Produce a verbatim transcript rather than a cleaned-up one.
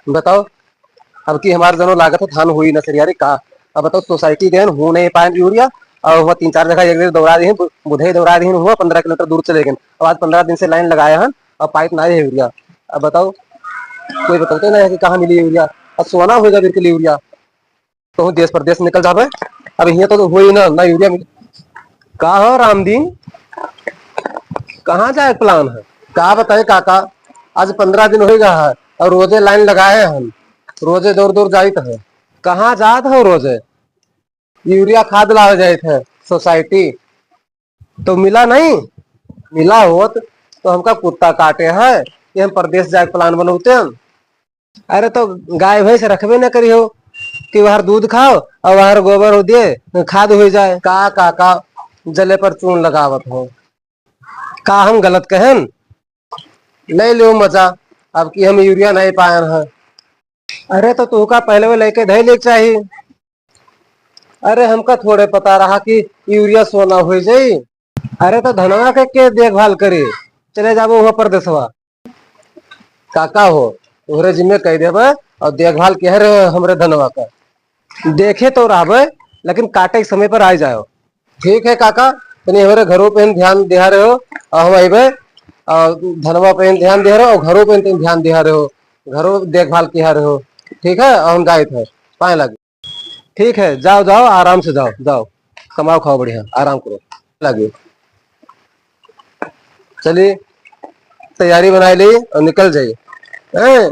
बताओ, अब की हमार जनो लागत है धान हुई ना सरियारी का। अब बताओ, सोसाइटी गए हन, हूँ नहीं पाए यूरिया, और हुआ तीन चार जगह एक बेर दौड़ा दिहिन, बु-, बुधई दौड़ा दिहिन, हुआ पन्द्रह किलोमीटर दूर चले गए। अब आज पन्द्रह दिन से लाइन लगाए हन, अब पाइप ना है यूरिया। अब बताओ, कोई बताते नहीं है कि कहाँ मिली यूरिया। अब सोना होएगा बिल्कुल यूरिया, कहूँ देश परदेश निकल जाबे, अब हियाँ तो होई ना, ना यूरिया मिली। का हो रामदीन, कहाँ जाए प्लान है? का बताए काका, आज पन्द्रह दिन होई गया है और रोजे लाइन लगाए हम, रोजे दूर दूर जाइत है। कहाँ जात हो रोजे? यूरिया खाद लावे जाइत है सोसाइटी, तो मिला नहीं, मिला होत तो हमका कुत्ता काटे है कि हम परदेस जाए के प्लान बनौते हैं। अरे तो गाय भैंस रखबे न करी हो कि वहर दूध खाओ और वहर गोबर हो दिए खाद हो जाए। का काका जले पर चून लगावत हो, का हम गलत कहन? ले लो मजा, अब की हम यूरिया नहीं पायन है। अरे तो तुहका पहले वो लेके धई लेके चाही। अरे हमका थोड़े पता रहा कि यूरिया सोना हो जाई। अरे तो धनवा के, के देखभाल करे, चले जाबो वहाँ परदेसवा। काका हो, तोहरे जिम्मे कह देबे और देखभाल केहर हमरे धनवा का। देखे तो रहबे, लेकिन काटे के समय पर आ जाओ। ठीक है काका, तनी हमरे घरों पे ध्यान दिहा रहे हो, और हम अइबे, और धनवा पे ध्यान दिहा रहे हो, और घरों पे तनी ध्यान दिहा रहे हो, घरों देखभाल किहा रहे हो। ठीक है, और हम जाइत है, पाए लागे। ठीक है, जाओ, जाओ, आराम से जाओ, जाओ, कमाओ खाओ बढ़िया, आराम करो, लागे। चलिए, तैयारी बनाई ली और निकल जाइए। हैं?